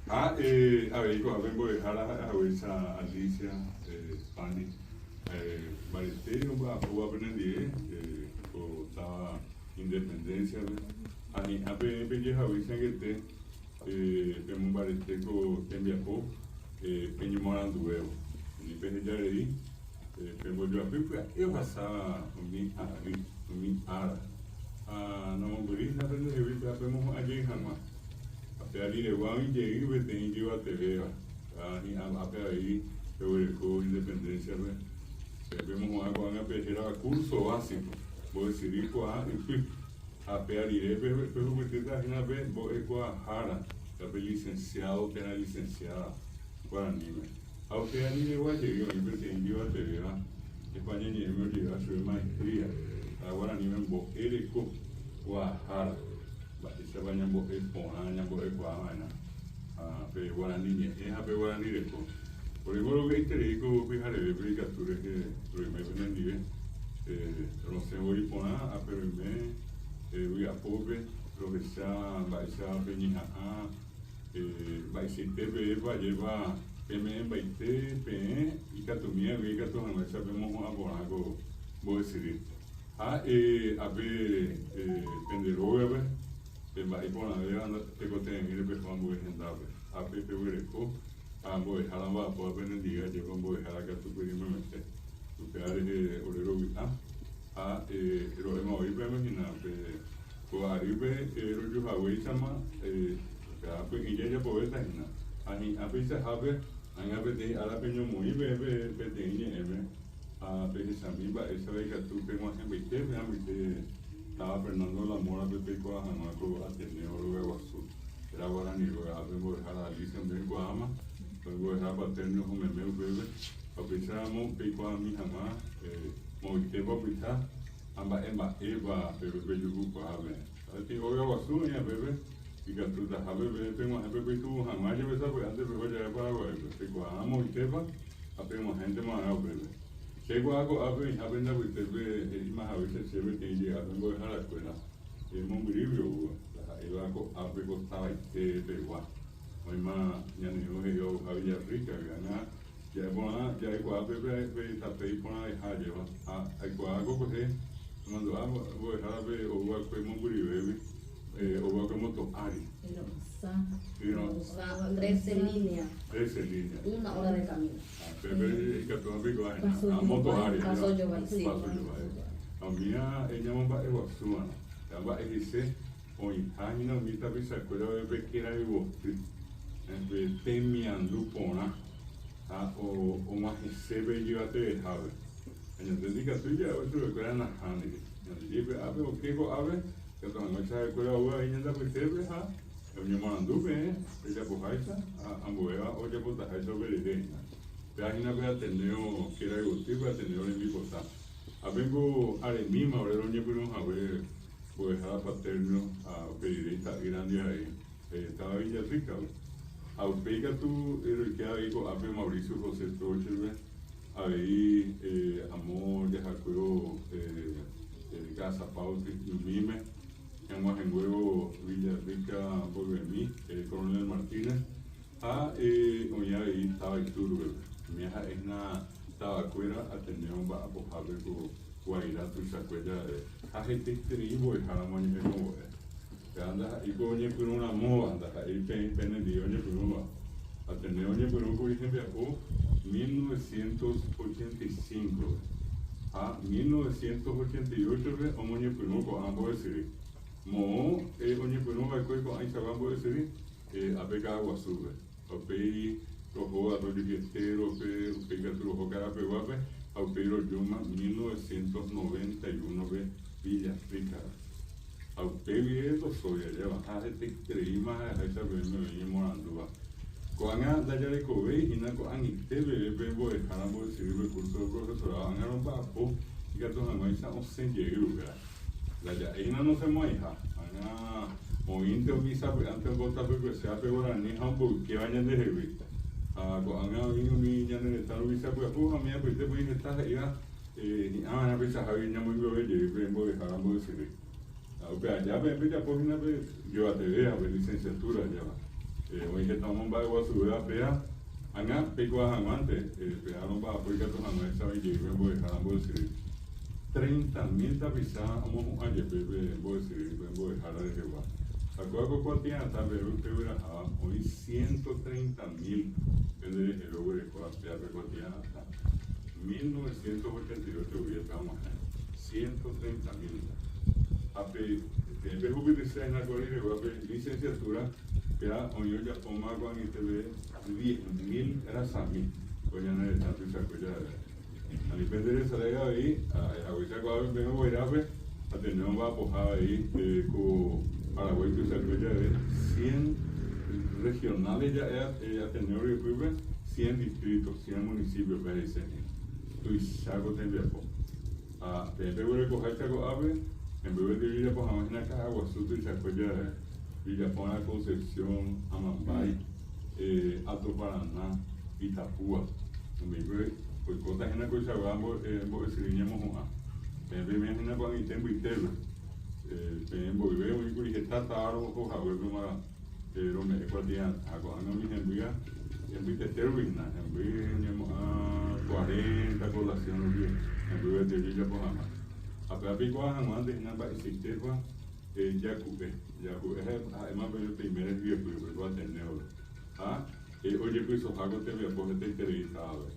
Ha avei ko'ápe mbo'ehára ha'ehaguéicha Alicia, Fanny, mbarete omba'apóva penendive ko táva Independencia-pe ha hi'ã peẽ pejehaguéicha angete pemombarete ko tembiapo peñemoaranduvévo. Ani peheja rei pembojoapy pya'e ohasa umi ary, umi ára ha namombyrýi hína pendehegui py'a pemohu'ã jey hag̃ua. Ha pe ariregua oĩ jey peteĩ ijyvatevéva, ha hi'ãvápe avei peguereko Independencia-pe, pe pemohu'ã ko'ág̃a pe hérava curso básico, mbo'esyry kuaa ypy. Ha pe arirépe pehupytýta hína pe mbo'ekuaahára, ha pe licenciado térã licenciada guaraníme. Ha upe ariregua jey oĩ peteĩ ijyvatevéva, España ñe'ẽme ojeyva chupe maestría, ha guaraníme mbo'ereko kuaahára. Mba'éichapa ñambo'e porã ñambo'ekuaa va'erã pe guarani ñe'ẽ ha pe guarani reko. Ore mborovyaiterei ko pyharevépe ikatu rehe roime penendive, rosẽ voi porã ápe roime vy'apópe rohecha mba'éicha peñeha'ã, mba'eichaite peẽpa ajépa peme'ẽmbaite peẽ ikatumi avei ikatu hag̃uáicha pemohu'ã porã ko mbo'esyry. Ha ápe pende rógape, pe mba'e iporãvéva tekotevẽmíre peho ambue hendápe. Ápe peguereko ha mbo'ehára omba'apóva penendive ajépa mbo'ehára katupyry memete. Upéva rehe ore rovy'a ha ro'éma voi peẽme hína pe ko arýpe rojuhaguéichama upéva py'ỹi jajapovéta hína. Ha hi'ã peichahápe ág̃a peteĩ ára peñomoĩ peẽ peteĩ ñe'ẽme. Ha pehechami mba'éichapa ikatu peg̃uahẽmbaite pe ag̃uite táva Fernando de la Mora-pe peikuaa hag̃ua ko Ateneo rogaguasu. Héra Guarani róga, ápe mbo'ehára Alicia ombyaikuaáma, ha mbo'ehára Paterno ohomeme upépe, ha upéicharamo peikuaami hag̃ua moõitépa opyta ha mba'e mba'épa pépe pejuhukuaa peẽ. Ha peteĩ óga guasu oĩ apépe, ikatutahápe peẽ peg̃uahẽ pepytu'u hag̃ua jepe sapy'ánte peho jave Paraguaýpe, peikuaa moõitépa ha peg̃uahẽntema va'erã upépe. Che aikuaa ko'ápe oĩha pende apytépe he'íma haguéicha che peteĩ je'ápe mbo'eharakuéra mombyrýgui oúva, ndaha'éiva ko'ápe ko tavaite pegua. Oĩma ñane irũ he'íva ouha Villarrica-gui, ág̃a ja'e porã ja'ekuaa pe pe tape iporãveha ajéva. Ha aikuaa ko kuehe amandu'a mbo'ehárape ou va'ekue mombyryvégui. Ou va'ekue moto ári. Yro'ysã. Yro'ysã, trece línea. Trece línea. Una hora de camino. Ha pépe ikatúva piko ahecha. Ha moto ári. Paso Jovái, sí. Paso Jovái. Ha umíva ñamomba'eguasúva'erã. Ha mba'e he'ise oĩha hína umi tapichakuéra pe kerayvoty, pe temiandu porã ha og̃uahẽse pe ijyvatevehápe. Ha ñande ndikatúi ja'e chupekuéra nahániri. Ñande jepe'ápe oke ko'ápe. Katu hag̃uáicha ha'ekuéra ou avei ñande apytépe ha oñemoarandu peẽ pejapoháicha ha ambuéva ojapotaháicha upe rire hína. Péva hína pe Ateneo kerayvoty, pe Ateneo rembipota. Ha péngo aremíma ore roñepyrũ hague mbo'ehára Paterno ha upe rire ita'ýrandi avei táva Villarrica-pe. Ha upéi katu roike avei ko'ápe Mauricio José Troche-pe avei amo jahakuévo Casa Pauti ymíme, ñag̃uahẽnguévo Villarrica mboyvemi, Coronel Martínez, ha oĩ avei táva Iturbe-pe. Umi ha'e hína tavakuéra Ateneo omba'apohápe ko Guairá tuichakue jave ha hetaiterei mbo'eháramo oñehekombo'e. Péva ndaha'éi ko oñepyrũ ramóva, ndaha'éi peẽ penendive oñepyrũva. Ateneo oñepyrũkuri hembiapo 1985-pe ha 1988-pe omoñepyrũ ko'ã mbo'esyry. Moõ oñepyrũva'ekue ko'ãichagua mbo'esyry? Ápe Ka'aguasúpe. Ha upéi roho Arroyo Fiestero-pe, upéi katu roho Karapeguápe ha upéi rojúma 1991-pe Villarrica-pe. Ha upe guive ndosói ajéva ha hetaitereíma ha'eháicha peẽme oĩ ñemorandúva. Ko'ág̃a ndajarekovéi hína ko'ag̃aite peve pe mbo'ehára mbo'esyry pe curso de profesorado ág̃a romba'apo ikatu hag̃uáicha osẽ jey upéva. Ndaja'éi hína nosẽmo'ãiha. Ág̃a oĩnte umi sapy'ánte ombotapykueséva pe guarani ha omboykéva ñandehegui. Ha ko'ág̃a oĩ umi ñane retã ruvicha pyahu ha umi apytépe oĩ heta he'íva Hi'ã va'erã peichahágui ñamoingove jey pe mbo'ehára mbo'esyry. Ha upe aja peẽ pejapo hína pe jevateve ha pe licenciatura ajéva. Oĩ heta omomba'eguasuvéva péa, ág̃a peikuaa hag̃uánte, péa romba'apo ikatu hag̃uáicha oĩ jey pe mbo'ehára mbo'esyry. Treinta mil tapicha omohu'ã jepe pe mbo'esyry pe mbo'ehára rehegua. Ha kóva ko kuatia'atã peve pegueraháva oĩ ciento treinta mil pende reheve oguerekóva péa pe kuatia'atã. 1988 guive pe og̃uahẽ ciento treinta mil. Ha pe peẽ pehupytyse hína ko rehegua pe licenciatura péa oĩ ojapóma ko'ag̃aite peve diez mil rasami ko ñane retã tuichakue javeve. Ani pende resarái avei, haguéicha ko'ápe peẽ oguerápe, Ateneo omba'apoha avei ko Paraguái tuichakue jave cien regionales ja'e Ateneo ryepýpe, cien distrito, cien municipio-pe he'ise hína. Tuicha ko tembiapo. Ha peẽ peguerekoháicha ko'ápe, hembyve jajapo hag̃ua hína Ka'aguasu tuichakue jave, jajapo va'erã Concepción, Amambái, Alto Paraná, Itapúa. Umípe oikóta hína koichagua mbo'esyry ñemohu'ã. Peẽ peime hína ko'ag̃aite mbytépe. Peẽ mboyve oĩkuri heta táva roho haguépema rome'ẽ kuatia ha ko'ág̃a umi hembýva hembytete rupi hína, hemby ñemo'ã cuarenta población rupi hemby gueteri ojapo hag̃ua. Ha péva peikuaa hag̃uánte hína mba'eichaitépa jaku'e. Jaku'e ha'éma peẽ peime ryepýpe ko Ateneo-pe. Ha ojepysoha ko tembiapo hetaiterei távape.